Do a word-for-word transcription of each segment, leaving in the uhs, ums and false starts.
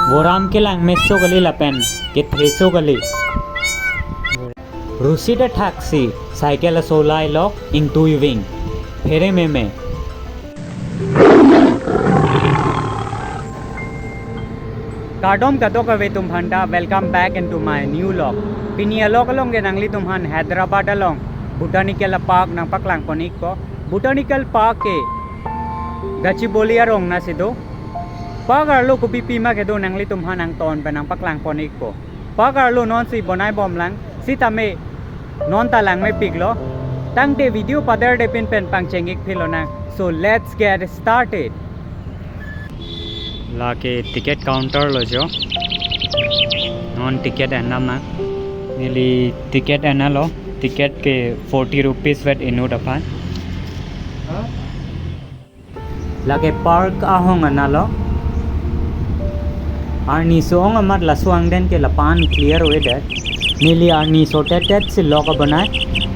Voram kelang meso kali lapen kethe so kali. Rusi ta thaksi cycle aso lai lok ingtui ving. Phere meme. Kardom kadokave atum aphanta, welcome back into my new vlog. Pini a-vlog along ke nanglitum aphan Hyderabad along Botanical Park nangpaklang pon-ikpo. Botanical Park ke Gachibowli arong nasi do. Park arlo kopi pima kedo nanglitum aphan nangton pen nangpaklang pon-ikpo. Park arlo nonsi bonai bomlang, sitame non ta langmepiklo. Tangte video paderde pin pen pangcheng-ik philonang. So let's get started. Lake ticket counter lo jo. Non ticket enamnang. Neli ticket enlo. Ticket ke forty rupees vet inut aphan. Lake park ahong analo. Arni so-ong amat laso angdeng ke lapu-an clear weather. Neli arni sotettet si vlog abonai.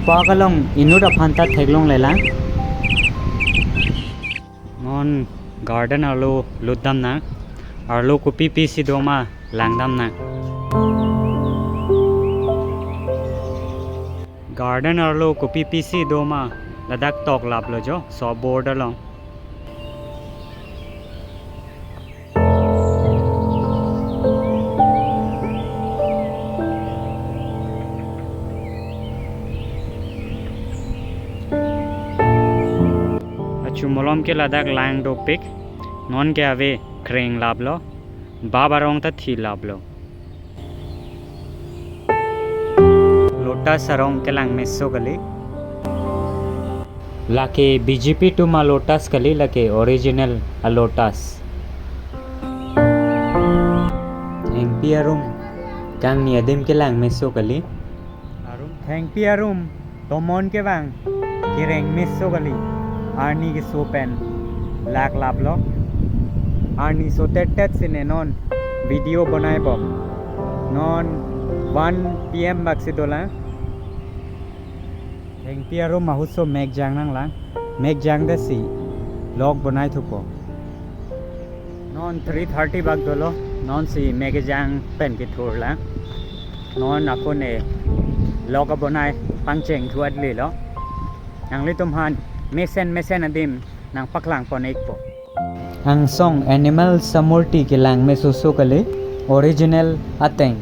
Park along inut aphan ta theklonglelang. Non garden arlo lutdamnang. Arlo kopi pisi doma langdamnang. Garden arlo kopi pisi doma ladak toklaplo jo, so board along. Achu molom ke ladak lang dopik, non ke ave krenglaplo, bap arong ta thilaplo. Lotus arong kelang meso kali. Lake B J P atum a-lotus kali, lake original a-lotus. Thengpi arum kangni adim kelang meso kali. Arum, thengpi arum tomon kevang kereng meso kali. Arni keso pen laklaplo. Arni sotettet si ne non video bonai bom. Non one P M bak si dolang. Thengpi arum ahutso mek jang nanglang. Mek jangdet si vlog bonai thupo. Non three thirty bak dolo. Nonsi mek kejang pen kethurlang. Non ako ne vlog abonai pangcheng thuat lelo. Nanglitum aphan mesen mesen adim nangpaklang pon-ikpo. Angsong animal samurti kelang meso so kali, original ateng.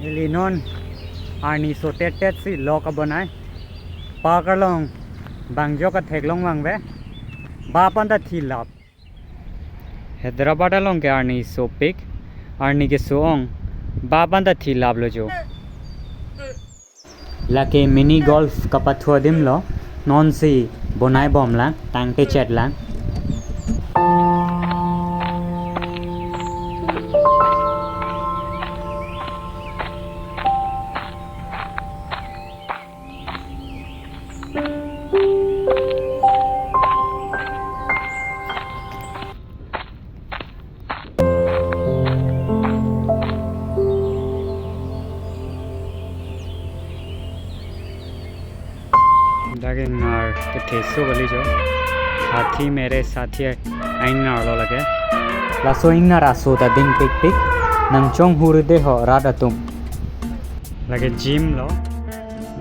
Neli non arni sotettet si vlog abonai. Park along bang jok atheklong vangve. Bap an ta thilap. Hyderabad along ke arni sopik, arni keso-ong, bap an ta thilaplo jo. Lake mini golf kapathu adim lo, nonsi bonai bomlang, tangte chetlang. Dak ingnar ketheso kali jo. Hathi mere sathi ingnar lo lake. Laso ingnar aso ta dingpikpik. Nangchonghur de ho rat atum. Lake gym lo.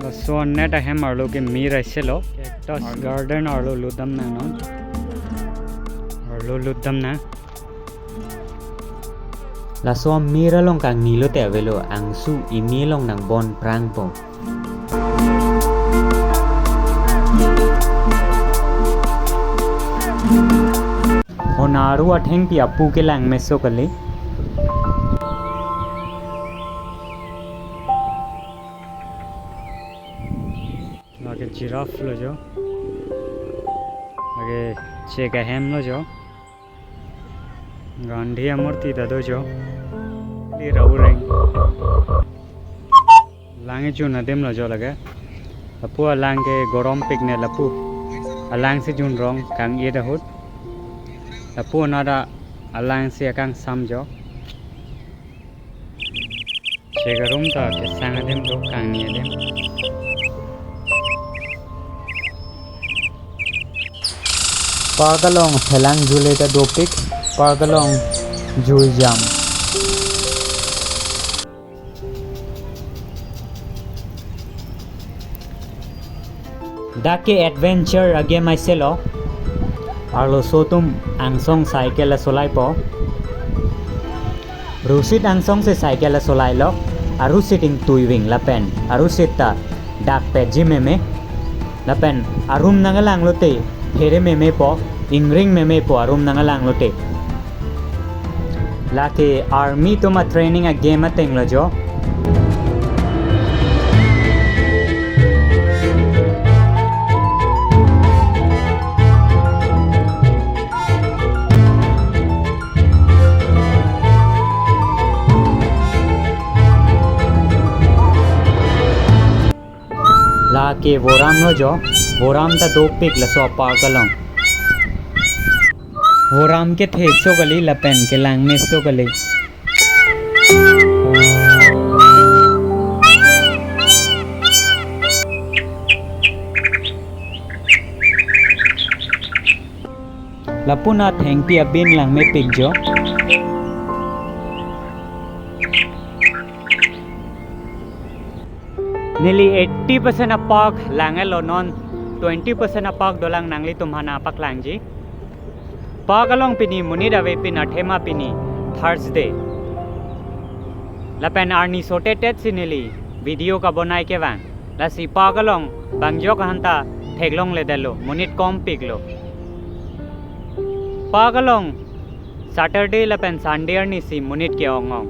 Laso net ahem arlo ke mir aise lo. Cactus garden arlo lutdamnang non. Arlo lutdamnang. Laso amir along kangni lote avelo, angsu imi along nangbon prangpo. Honaru athengpi apu kelang meso kali. Lake giraffe lo jo. Lake chek ahem lo jo. Gandhi amurti ta do jo. Di rau reng. Lang ejun adim lo jo lake. Lapu alang ke gorom pik ne lapu. Alang si junrong kang-et ahut. Lapu anada alang si akangsam jo. Chek arum ta kesang adim do, kangni adim. Park along phelang jule ta dopik, park along jui jam. Dak ke adventure a-game aiselo. Arloso atum angsong cycle asolaipo. Rusit angsong si cycle asolailo. Arusit ingtuiving lapen arusit ta dak petji meme. Lapen arum nanglang lote phere memepo, ingring memepo arum nanglang lote. Lake army atum a-training a-game atenglo jo. Lake voram lo jo, voram ta dopik laso park along. Voram kethe so kali lapen kelang me so kali. Lapu-an athengpi abin lang mepik jo. Neli eighty percent a-park langlo, non twenty percent a-park dolang, nanglitum aphan paklangji. Park along pini monit avepin, athema pini Thursday. Lapen arni sotetet si neli video kabonai kevang. Lasi park along bangjok aphanta theklongledetlo, monit kompiklo. Park along Saturday lapen Sunday arni si monit ke-ong-ong.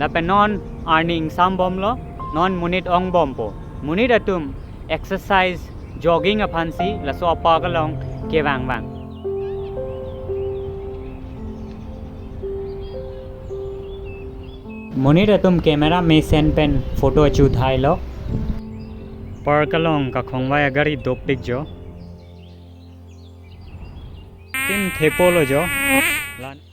Lapen non arni ingsambomlo, non monit ongbompo. Monit atum exercise, jogging aphansi laso a-park along kevangvang. Monit atum camera mesen pen photo achu thailo. Park along kakhongvai agari dopik jo. Tim thepolo jo. Lan-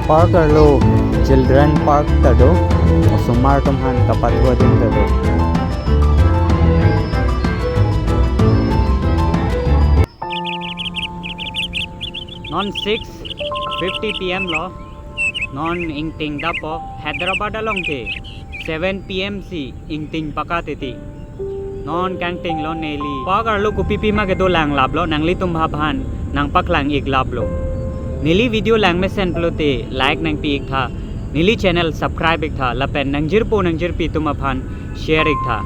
Park arlo children park ta do, osomar atum aphan kapathu adim ta do. Non six fifty P M lo. Non ingting dapo, Hyderabad along ke seven P M si ingting pakatiti. Non kangtinglo neli. Park arlo kopipi ma kedo lang laplo, nanglitum aphan nangpaklang-ik laplo. Neli video lang mesen pulote like nangpi-ik tha. Neli channel subscribe-ik tha. Lapen nangjirpo nangjirpi atum aphan share-ik tha.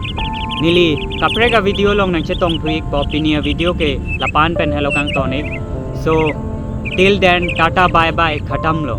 Neli kaprek a-video along nangchetongthu-ikpo, pini a-video ke lapu-an pen helo kangton-ik. So, till then, tata bye bye, khatam lo.